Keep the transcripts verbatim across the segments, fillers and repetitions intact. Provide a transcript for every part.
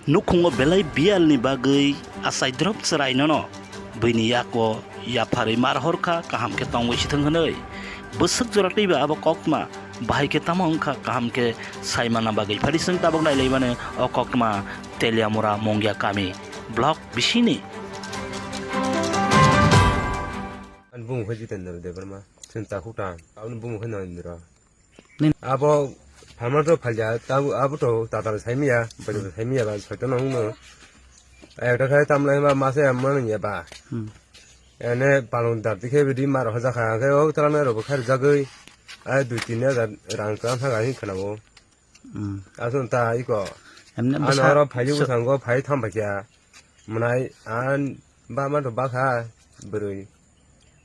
Nukhungo belai biyalni bagwi achai drop chwrainono buini yago yapharwi mar horkha, kaham khe tongwi sithwng hwnwi. Bwswk jora twiba abo koktma bahai khe tamo wngkha, kaham khe saimana bagwi phari chwng tabuk nailaimani o koktma Teliamura Mungya kami block bisini. Ani bumung khe Jitendra Debbarma, chwng takhuk tang. Aboni bumung khe Narendra. Abo pharma to phalya, abo to tatal saimiya, bajar saimiya ba, soito no hungno. Ekta khai tamlai ba masa ya mani ya ba. Hmm. Ene palung dar dikhe bidi mar hoja kha, khe o tala na robo khair jagoi. Ai dui tin hajar rang tang thaga hin khana bo. Hmm. Asun ta iko. Emne ano bwsa aro phaiyu so- bwsango phai tham bakya. Mwnai an ba ma to bakha bwrwi.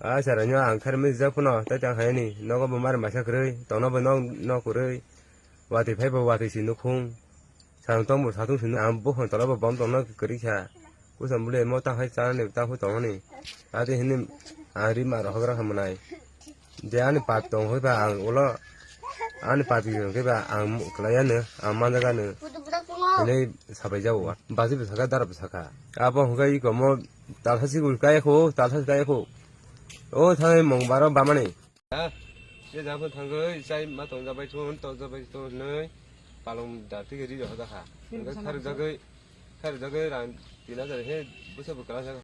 A chwraino ang kharmai rijak phano, tei tang hai ni nogo bo mar maisa kwrwi, tongno bo nok, nok kwrwi. Watwi phai bo watwi si nukhung. Chwng tong bo satung si nuk-, ang buphang tola bo bom tongno kwrwi kha. Kusa bwlwi mo tang hai chanani tang hui tongmani. Ati hini ang ri ma rohok rakha mwnai. Je ani pap tong hoi ba ang ulo ani pap tong khe ba ang mu-, kwlai ano, ang manjak ano. Hwnwi sabai jago. Basi bwsaka dara bwsaka. Abo hwnkhe iko mo talsa si gul kaya kho, talsa si kaya kho. O thangwi mung baro bamani. Ha? Je jabo thangwi chai ma tong jabai thun, tong jabai thun hwnwi palong da tike ri rohor dakha. Hwnkhe khar jagwi, khar jagwi rang tin hajar he bwsa bwkla jaga.